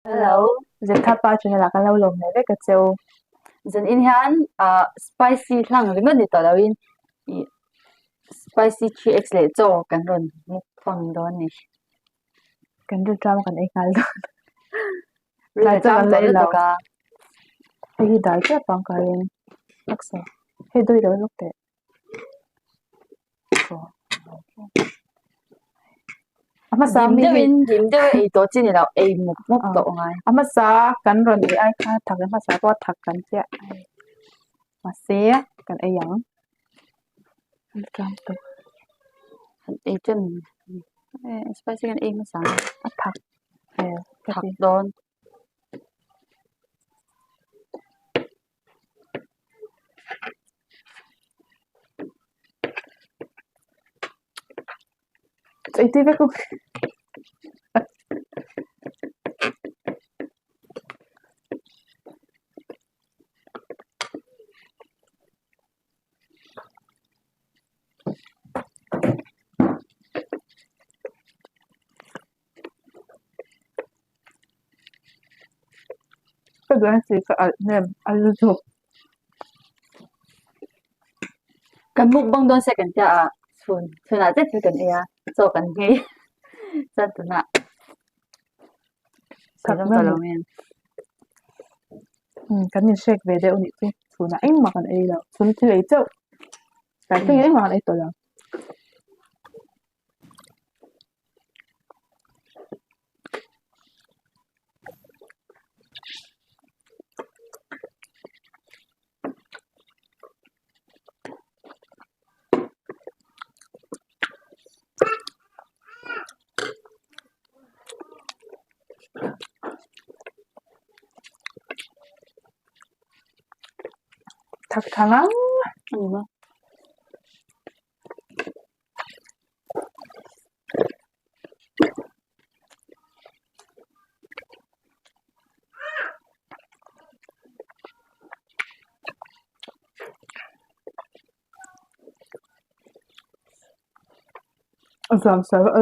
Hello. Zetha pa channel ah kan lo lawm leh vek a che u. Zan in hian ah spicy hlang ringawt ni tawh lo in ih spicy 3x leh chaw kan rawn mukbang dawn ni. Kan rilṭam a kan ei nghal dawn. Rilṭam Tlai chaw kan la tawh ei lo. lutuk a. Hei hi dal tep ang ka ring. Taksa. Hei dawi lo lawk teh. A hmasa Dim mi hi deuhin dim deuh a ei tawh chi ni lo ei mup mup Ah. tawh ngai. A hmasa kan rawn ei ai kha thak leh hmasa pawh thak kan chiah. Mahse kan ei ang. Rilṭam tawh. Han ei ṭan spicy kan ei hmasa ang. A thak hmel ka Thak ti. dawn. Ei tui vek u. Ka duh ang chi ka alh hnem a lutuk. Kan mukbang dawn se kan tia a chhun chhunah zet chu kan ei a chaw kan nghei chuan tunah Thak sawi ber lo mai. em. Umm kan inhrek ve deuh anih chu chhunah engmah kan ei lo chhun thil ei chauh tlai thleng engmah kan ei tawh lo. Thak tha ngang Ani maw? Zam sar a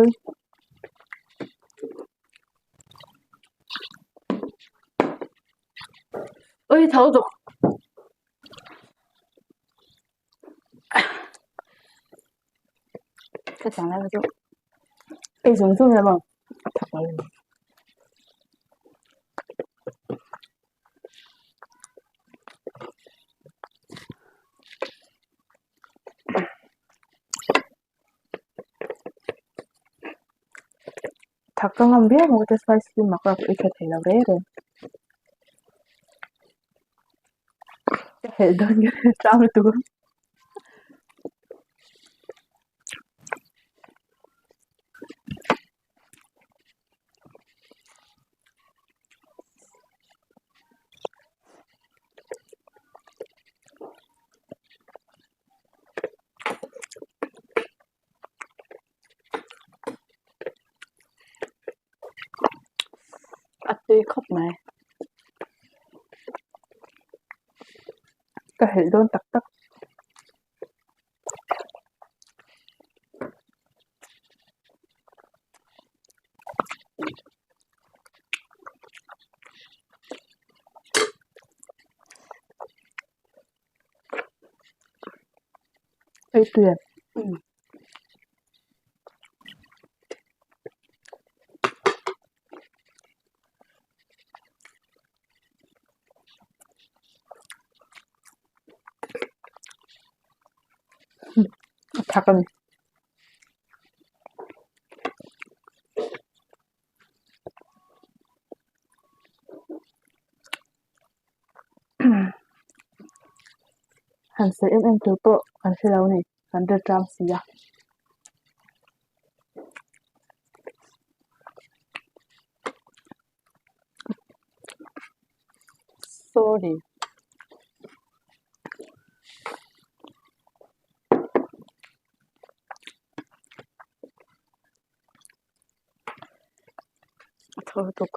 Ui tho zuk. Ka chang lai chu. Ei zung zung ila maw a thak lo ni. Thak ka ngam viau maw ka ti spicy mak a ka ei tha thei lo reng reng. Ka helh dawn nge tlang lutuk a. A tui khawp mai. Ka helh dawn tak tak. Ei tui em? A thak a ni. Han sawi em em tur pawh kan hre lo a ni kan rilṭam si a. Sorry. A tho lutuk.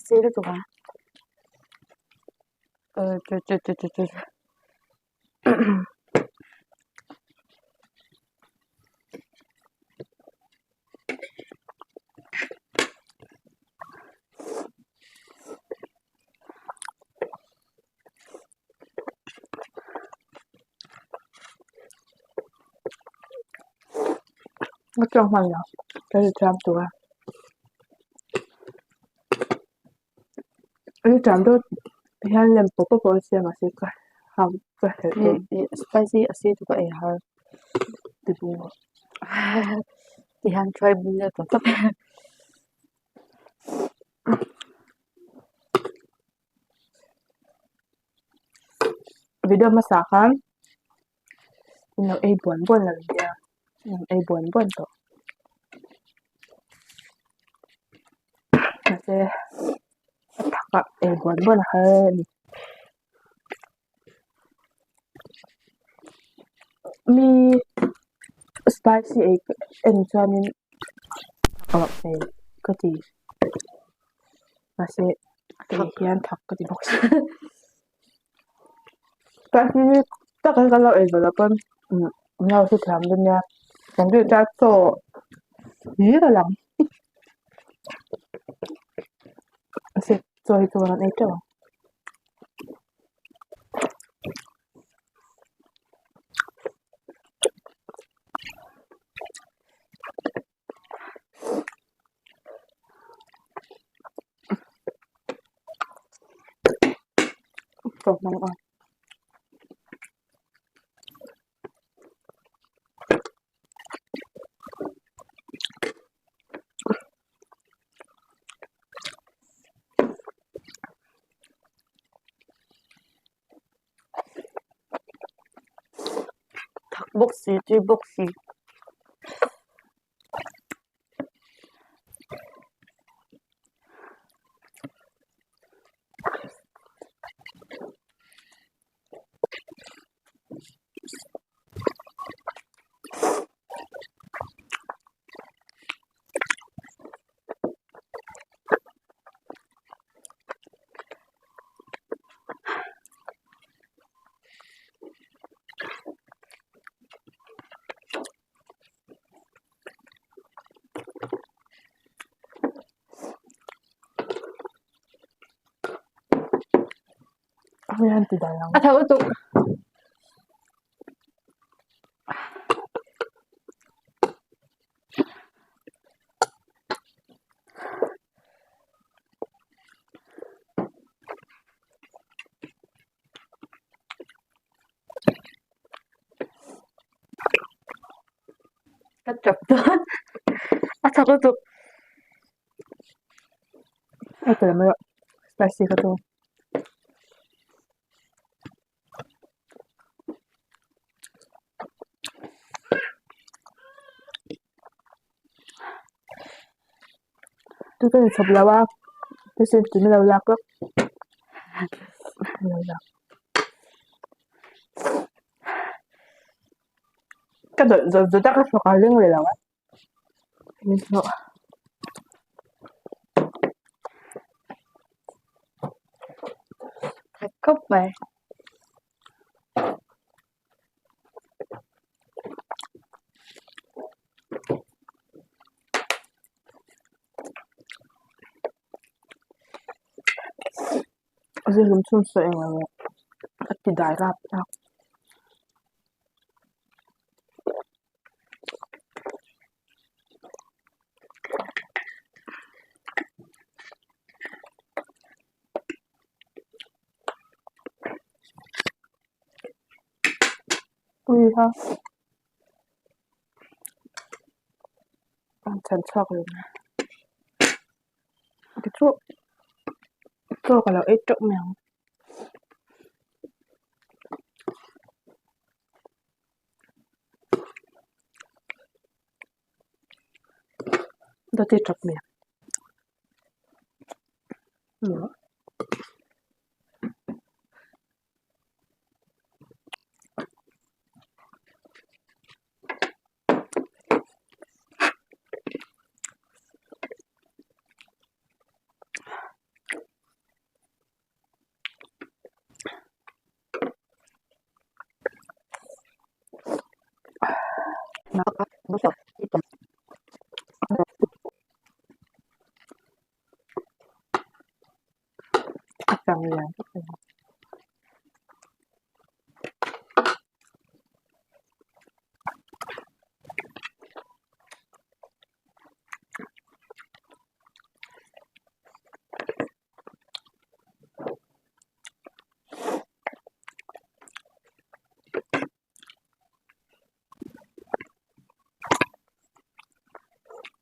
sei lutuk a chu chu chu chu chu Ka tawng hman lo ka ri thiam tur a ri thiam deuh hian lem pawp pawp a siam mahse ka hak ka helh dawn spicy a sei tuk a ei har tihian try bung deuh tawp tawp. Video hmasa khan in lo ei buan buan lo nia in ei buan buan tawh mahse a thakah ei buan buan a har a ni mi spicy ei en chuanin a loh hmel ka ti mahse hei hian thak ka ti bawk si spicy hi takin kan lo ei ve loh pawn min lo hrethiam dawn nia kan rin chuan chaw hlir a lang mahse chaw hi chu kan ei teuh ang. Thak bawk si tui bawk si. A tho lutuk. Ka chap dawn a chak lutuk. A tel mai a spicy kha chu. Tu ka inchhawp lo a thisen tui lo lak lawk lo lak ka dawlh zawt zawt a ka thawk a ring leh lo a min hnawh. That khawp mai. Zilum chhun saw eng emaw a ti dai rap rap. Ui ha an chhan chhuak lo tichuan chaw ka lo ei teuh mai ang. Dawt hi tap mai ang. A chang lian vak a ni.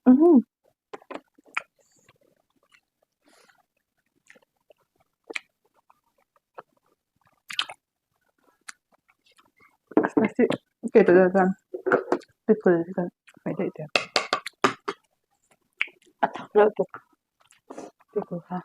Umm spicy ke tawh chuan pickle hi kan hmeh daih teh a thak reuh bawk pickle kha.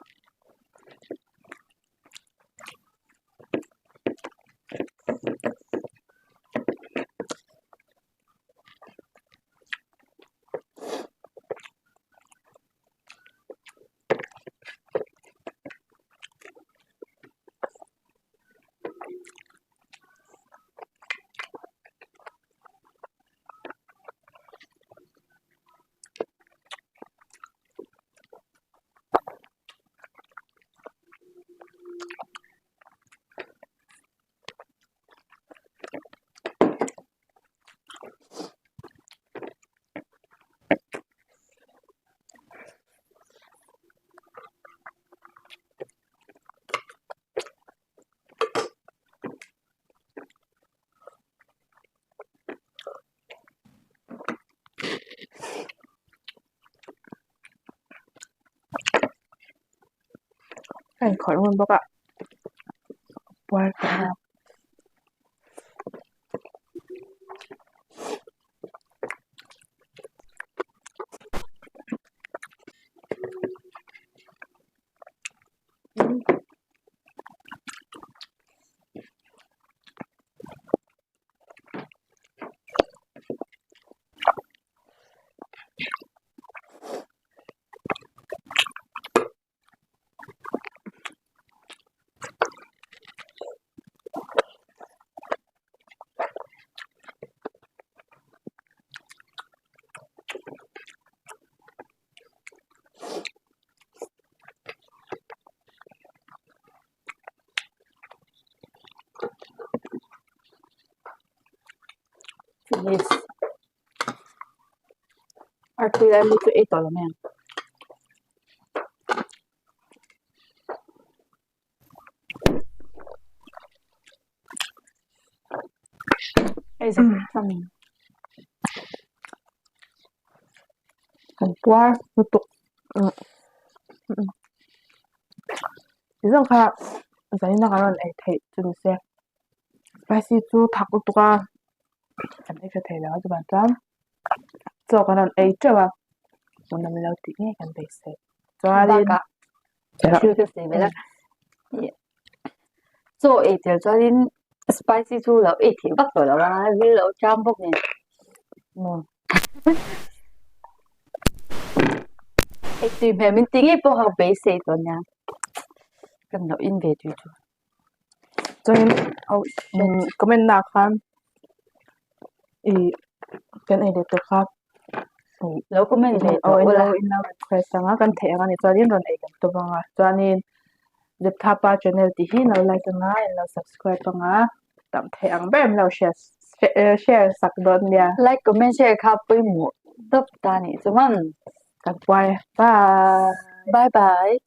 A inkhawrh ngun bawk a puar tawh a. Finish. Artui lai mi chu ei tawh lo mai ang. Ei zawk sam. Kan puar lutuk. Ti zawng kha zanin a kan rawn ei theih chu ni se. Spicy chu thak lutuk a kan ei tha thei lo a chuvang chuan chaw kan rawn ei teuh a hmuhnawm lo tih ngei kan beisei chuanin Bakah thil ka sawi belh a chaw ei tel chuanin spicy chu lo ei theih vak tawh lo a ril lo cham bawk nen maw ei tui hmel min ti ngei pawh a beisei tawh nia kan lo in ve tui chu. Chuanin comment na ah khan ih kan ei leh tur kha ih Lo comment ve tawh ula. In lo request ang a kan theih ang a nih chuanin rawn ei kan tum ang a chuanin Zepthapa channel tih hi in lo like ang a in lo subscribe ang a tam theih ang ber in lo share share sak dawn nia. Like comment share kha pawimawh tawp ta nih chuan Kan puai bye. Bye bye.